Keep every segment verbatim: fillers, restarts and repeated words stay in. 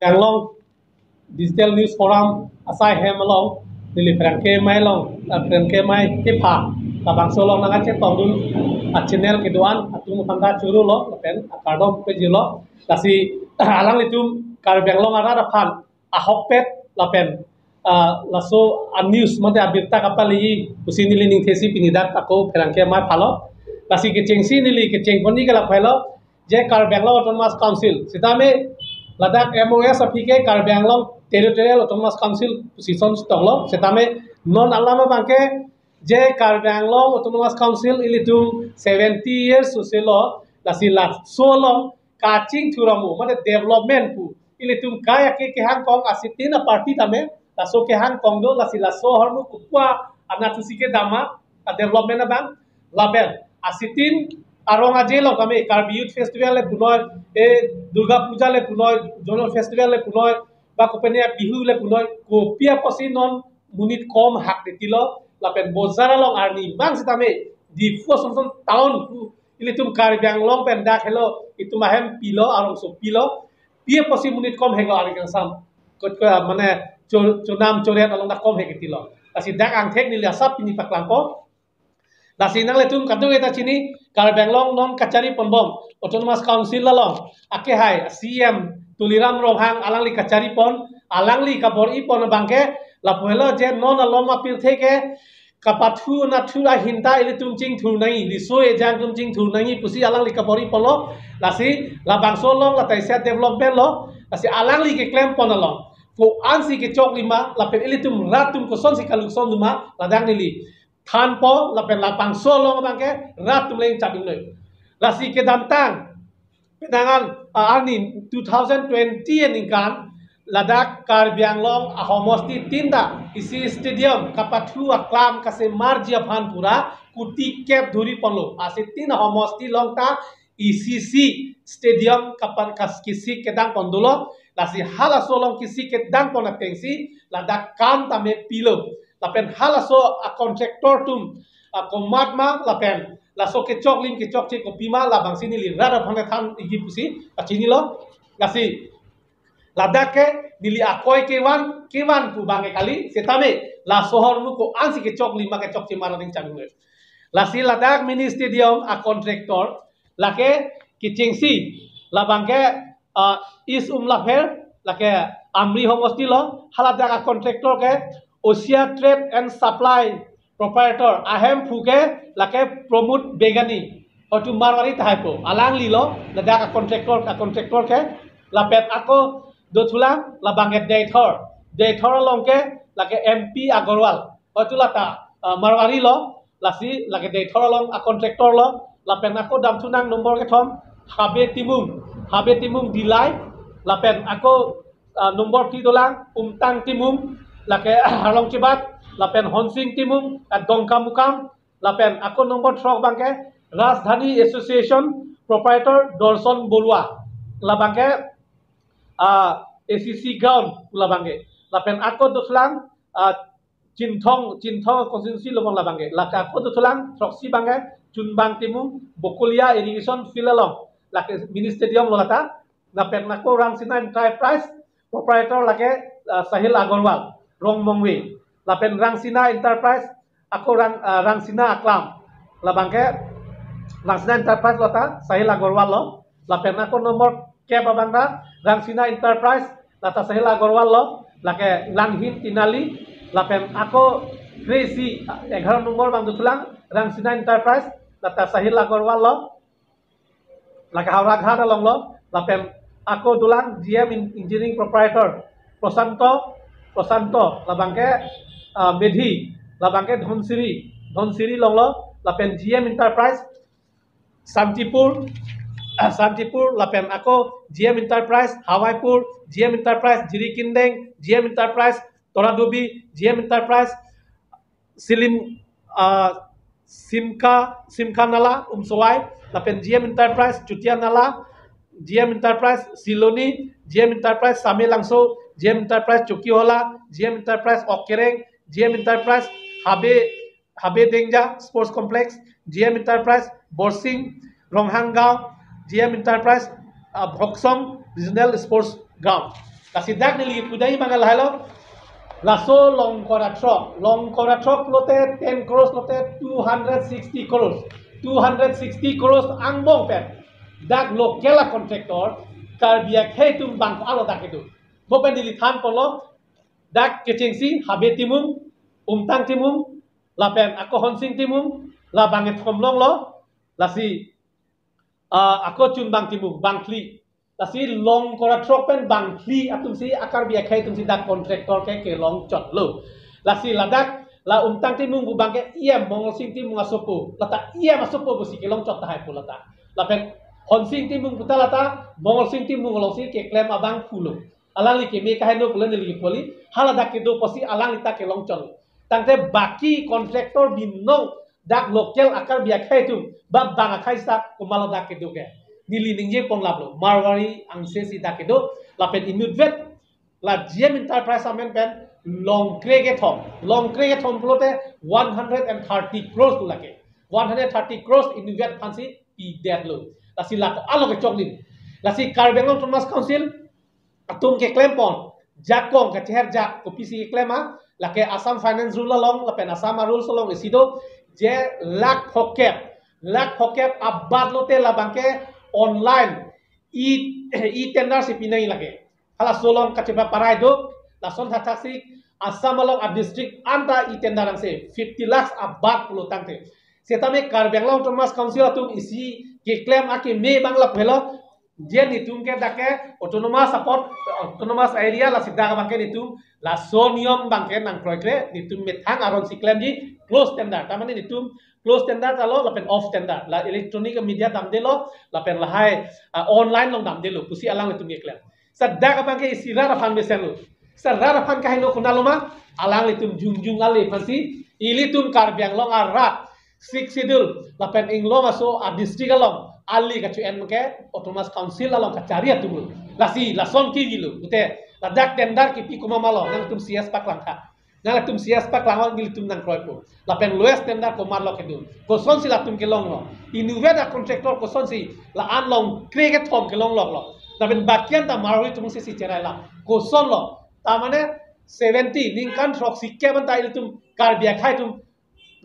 Anglong Digital News Forum asai hem along, neli pherangke amei along, ah, pherangke amei kepha, labangso along nangkachetongdun a-channel kedo-an atum aphan ta chorolo, lapen akardom pajirlo. Lasi alanglitum Karbi Anglong arat aphan ahokpet lapen, ah, laso a-news mate abirta kapali pusi neli ningthesi pini dak ako pherangke amei phalo. Lasi kechengsi neli kecheng ponji ke lapu helo, je Karbi Anglong Autonomous Council sitame ladak M O S aphi ke Karbi Anglong Territorial Autonomous Council pusi son stoklo, sitame non alam abangke je Karbi Anglong Autonomous Council ilitum seventy years soselo, lasi laso along kachingthur amo mate development pu ilitum kai ake kehang kong asitin a-party tame, laso kehang kong do, lasi laso ahormu kupua anat susi kedam ma a-development abang. Lapen asitin arong aje along tame Karbi Youth Festival le punoi, e, Durga Puja le punoi, Zonal Festival le punoi, ba kopene Bihu le punoi, kopi apotsi non monit kom hak detilo, lapen bojar along arni mang sitame Diphu asonson town pu ilitum Karbi Anglong pen dak helo, itum ahem pilo, arongso pilo, pi apotsi monit kom helo arni kangsam. Kot ko mane cho-, chonam choret along dak kom he ketilo. Lasi dak angthek neli asap pini paklangpo. Lasi nanglitum kadokave ta chini, Karbi Anglong non kachari ponbom Autonomous Council along akehai C M Tuliram Ronghang alangli kachari pon, alangli kabor-i pon abangke lapu helo je non alom apirthe ke kapathu nathu ahin ta ilitum chingthur nangji, riso ejang atum chingthur nangji pusi alangli kabor-i ponlo. Lasi labangso along lata isi development lo, lasi alangli keklem pon along ko-ansi kechoklim ma lapen ilitum rat atum kosonsi kalukson dun ma ladak neli thanpo, lapen labangso along abangke rat atum le ingchap ingnoi. Lasi kedamtang penang an, ah, arni two thousand twenty aningkan ladak Karbi Anglong ahomosti tin ta isi stadium kapathu aklam kasemarji aphan pura kuti kep dhuri ponlo. Asitin ahomosti along ta isi stadium kapan kas kisi kedang pon dolo. Lasi halaso along kisi kedang pon atengsi ladak kam tame pilo. Lapen halaso a-contractor atum akomat ma lapen laso kechoklim kechokche kopi ma labangsi neli rat aphan than igi pusi pachinilo. Lasi ladak ke neli akoi kevan kevan pu abangke kali, sitame laso ahormu ko-ansi kechoklim ma kechokche ma ning chang. Lasi ladak mini stadium a-contractor lake kechengsi labangke, ah, East Umlapher, lake Amri homosti lo, haladak a-contractor ke Asia Trade and Supply proprietor ahemphu ke lake Pramod Begani, hotu Marwari tahai po, alangli lo ladak a-contractor, a-contractor ke. Lapen ako dothulang labangke Deithor, Deithor along ke lake M P Agarwal, hotu lata, ah, Marwari lo, lasi lake Deithor along a-contractor lo. Lapen ako damthunang number kethom Habe Timung, Habe Timung Dillai, lapen ako, ah, number phli dolang Umtang Timung, lake Harlongchebat, lapen Honsing Timung, ah, Dongkamukam, lapen ako number throk abangke Rajdhani Association proprietor Dorson Borua, labangke, ah, A C C ground pu labangke. Lapen ako dothulang, ah, Chinthong, Chinthong constituency along labangke. Lake ako dothulang throksi abangke Chunbang Timung, Bokolia Irrigation Field along, lake mini stadium lo lata. Lapen ako Rangsina Enterprise proprietor lake, ah, Sahil Agarwal, Rongmongve. Lapen Rangsina Enterprise ako Rang, ah, Rangsina aklam, labangke Rangsina Enterprise lo ta Sahil Agarwal lo. Lapen ako number kep abang ta Rangsina Enterprise lata Sahil Agarwal lo, lake Langhin Tinali. Lapen ako kre-isi, ah, egharo number abang dothulang Rangsina Enterprise lata Sahil Agarwal lo. Lake Howraghat along lo. Lapen ako dolang G M in-, Engineering proprietor Prosanto, Prosanto, labangke, ah, Medhi, labangke Dhansiri, Dhansiri along lo. Lapen G M Enterprise Santipur, ah, Santipur, lapen ako G M Enterprise Hawaipur, G M Enterprise Jirikindeng, G M Enterprise Toradubi, G M Enterprise Silim, ah, Simka, Simka Nala, Umsowai, lapen G M Enterprise Chutia Nala, G M Enterprise Siloni, G M Enterprise Samelangso, G M Enterprise Chokihola, G M Enterprise Okereng, G M Enterprise Habe, Habe Dengja Sports Complex, G M Enterprise Borsing, Ronghang Gaon, G M Enterprise, ah, Bhoksong Regional Sports Ground. Lasi dak neli pudai mangal hai lo. Laso Longkor Athrok, Longkor Athrok lote ten crores lote two hundred sixty crores. Two hundred sixty crores angbong pen dak local a contractor Karbi akhei atum bang alo dak kedo. Bo pen neli than polo, dak kechengsi Habe Timung, Umtang Timung, lapen ako Honsing Timung, la bang kethom longlo, lasi, ah, ako Chunbang Timung, bang phli. Lasi Longkor Athrok pen bang phli atumsi a Karbi akhei atumsi dak contractor ke kelong chotlo. Lasi ladak la Umtang Timung pu bang ke E M Mongolsing Timung asopo, lata E M asopo pusi kelong chot tahai pu lata. Lapen Honsing Timung puta lata Mongolsing Timung alongsi keklem abang pulo. Alangli keme kaheno pulo neli poli, haladak kedo pusi alangli ta kelong chot. Tangte baki contractor binong dak local a Karbi akhei atum, ba bang akhei sa komatlo dak kedo ke. Neli ningje pon laplo, Marwari angse si dak kedo, lapen inutvet la G M Enterprise amen pen Longkre kethom, Longkre kethom pulote one hundred and thirty crores tu lake. One hundred thirty crores inutvet aphansi pidetlo. Lasi lako alo kechok neli. Lasi Karbi Anglong Autonomous Council atum keklem pon, jakong kecheher jak kopisi keklem ma, lake Assam Finance Rule along, lapen Assam a rules along isi do, je lakh phokep, lakh phokep abat lote labang ke online e, e-tender si pinai lake. Halaso along kachepaparai do, lason thathaksi Assam along a district anta e-tender angse fifty lakhs abat pulo tangte. Setame Karbi Anglong Autonomous Council atum isi keklem akeme bang lapu helo, je netum ke dak ke autonomous apot, autonomous area lasi dak abang ke netum laso niyom abang ke nangkroikre, netum methang aron si klemji close tender. Tamane netum close tender ta lo lapen off tender. La electronic media damdelo, lapen lahai, ah, online along damdelo pusi alanglitum keklem. Sa dak abang ke isi rat aphan mesenlo. Sa rat aphan kaheno konatlo ma, alanglitum jongjong ale aphansi, ilitum Karbi Anglong arat, Sixth Schedule, lapen Inglong aso a district along, ali kacho-en ke Autonomous Council along kachari atumlo. Lasi, lason kevilo, pute, ladak tender kepi komat ma lo, nangtum C S paklang tha. Nangtum C S paklang, nelitum nangkroipo. Lapen lowest tender komatlo kedo. Kosonsi latum kelonglo. Inutvet a contractor kosonsi la-an Longkre kethom kelong loklo. Lapen baki anta Marwari atumsi si cherai la. Kosonlo. Tamane seventy, ningkan throksi kep anta ilitum Karbi akhei atum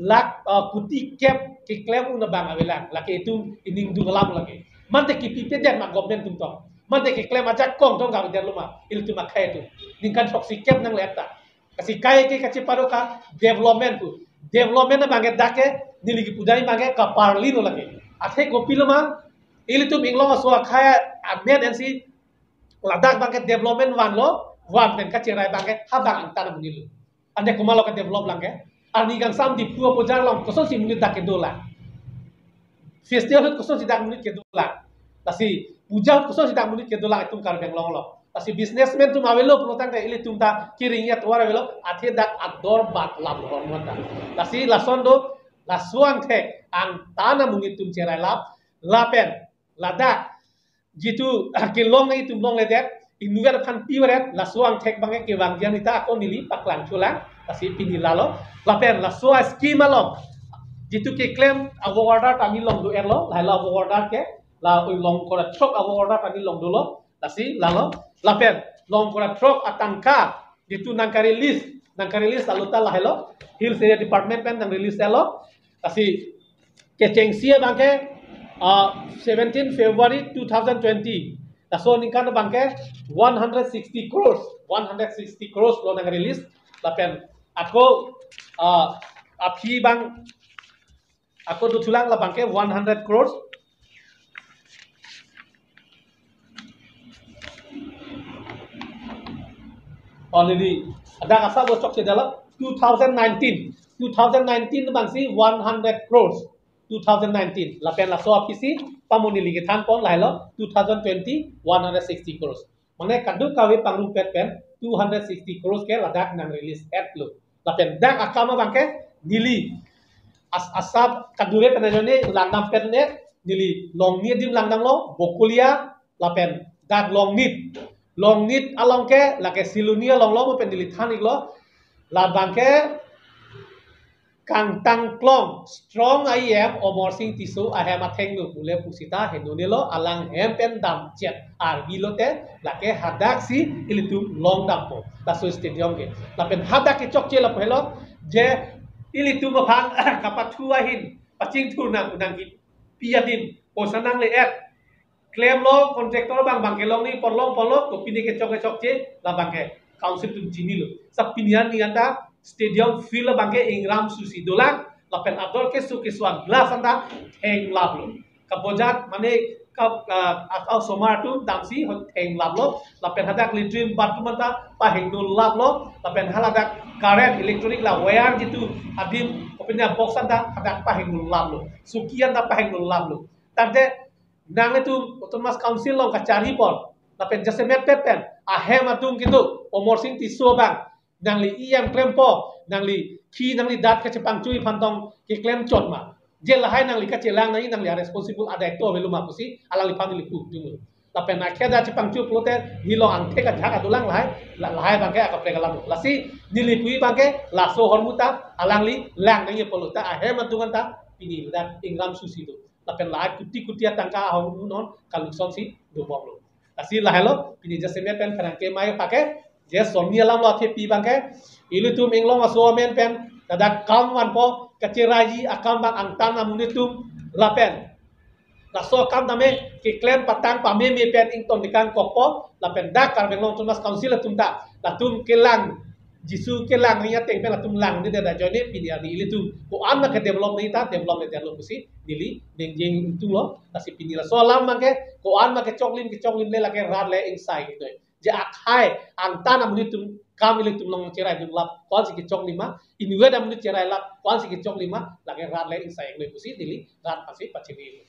lakh, ah, kuti kep keklem un abang avelang. Lake itum ining duk alam lake. Mante kepipedet ma government atum tong. Mante keklem ajakong tong gabedetlo ma ilitum akhei atum. Ningkan throksi kep nangle ta. Lasi kai ke kachepado ka development pu. Development abang ke dak ke neli kepudai abang ke kaparlilo lake. Athe kopilo ma, ilitum Inglong aso akhei amen ensi ladak abang ke development vanlo, van pen kacherai abang ke habang angtan amonitlo. Ante komatlo ke develop lang ke. Arni kangsam Diphu apujar along kosonsi monit dak kedo lang. Festival ahut kosonsi dak monit kedo lang. Lasi puja ahut kosonsi dak monit kedo lang itum Karbi Anglong along. Lasi businessman atum avelo pulo tangte ilitum ta kering ya tuar avelo, athe dak ador bat lam lo mon ta. Lasi lason do, laso angthek angtan amonit atum cherai lap, lapen ladak jitu kelong nangji atum longledet, inutvet aphan pivaret, laso angthek abang ke kevang jani ta ako neli paklang chulang, lasi pini lalo. Lapen laso a scheme along jitu keklem a work order ta neli longdo-etlo, lahai lo a work order ke, la Longkor Athrok a work order ta neli longdolo, lasi lalo. Lapen Longkor Athrok atangka jitu nangka-release, nangka-release alo ta lahai lo, Hills Area Department pen nang-release lo. Lasi kechengsi abang ke, ah, seventeen February two thousand twenty. Laso aningkan abang ke one hundred sixty crores, one hundred sixty crores lo nang-release. Lapen ako, ah, aphi abang, ako dothulang labang ke one hundred crores. Already, dak asa bo chokchedetlo, two thousand nineteen. Two thousand nineteen abangsi one hundred crores. Two thousand nineteen. Lapen laso aphisi, pamuni ligi than pon lahai lo, two thousand twenty, one hundred sixty crores. Mane kadokave pangrumpet pen, two hundred sixty crores ke ladak nang-release-etlo. Lapen dak akam abang ke, neli as-, asap kadure pen ajo ne langdam pen ne, neli Longnit adim langdamlo, Bokolia, lapen dak Longnit. Longnit along ke, lake Siloni along lo, pen neli than-iklo, labang ke kangtang klong strong a-E M Amarsing Tisso ahem athengno pule pusita henonelo, alang hem pen damchet arvi lote lake hadaksi ilitum longdampo. Laso stadium ke. Lapen hadak kechokche lapu helo je ilitum aphan kapathu ahin pachingthur nang, nangkipi adim poisa nangle-et. Klemlo, contractor abang abangke longni porlong porlong, kopine kechok kechokche, labangke council atum chinilo. Sa pini arni anta stadium field abangke ingram susi dolang, lapen ador keso keso a-glass anta thenglaplo. Kabojat mane ka, ka, a, osomar atum damsi ho thenglaplo, lapen hadak latrine bathroom anta pahengnulaplo, lapen haladak current electronic la wire jitu adim kopine box anta hadak pahengnulaplo. Suki anta pahengnulaplo. Tangte nanglitum Autonomous Council along kacharli apor, lapen jasemet pet pen ahem adung kedo Amarsing Tisso abang nangli E M klempo, nangli khi nangli dat kachepangchoi aphan tong keklem chot ma? Je lahai nangli kachelang nangji, nangli a-responsible a-daityo avelo ma pusi alangliphan neli pudunlo. Lapen akheda chepangchoi pulote neli along angthek ajahak adolang lahai, la-, lahai abangke akaprek alam. Lasi neli pu abangke laso ahormu ta alangli lang nangji pulote ahem adung anta pini ladak ingram susi do. Lapen lahai kuti kuti atangka ahormu non kalukson si dobomlo. Lasi lahailo, pini jasemet pen pherangke mai pake, je sonni alam lo athepi abangke, ilitum inglong aso amen pen ladak kam vanpo, kacheraiji akam abang angtan amonit atum, lapen laso akam tame keklem patang pameme pen ington dikang kokpo, lapen dak Karbi Anglong Autonomous Council atum ta, latum kelang, jisu kelang nangji ateng pen latum langdedetji ajoine pini arni ilitum ko-an ma ke-develop nangji ta develop-detlo pusi neli ningje ingtunglo. Lasi pini laso alam abangke ko-an ma kechoklim kechoklimle lake rat le ingsai ketoi. Je akhai angtan amonit atum kam ilitum along cheraidunlap ko-ansi kechoklim ma, inutvet amonit cherailap ko-ansi kechoklim ma, lake rat le ingsai-etlo pusi neli rat aphansi pachini.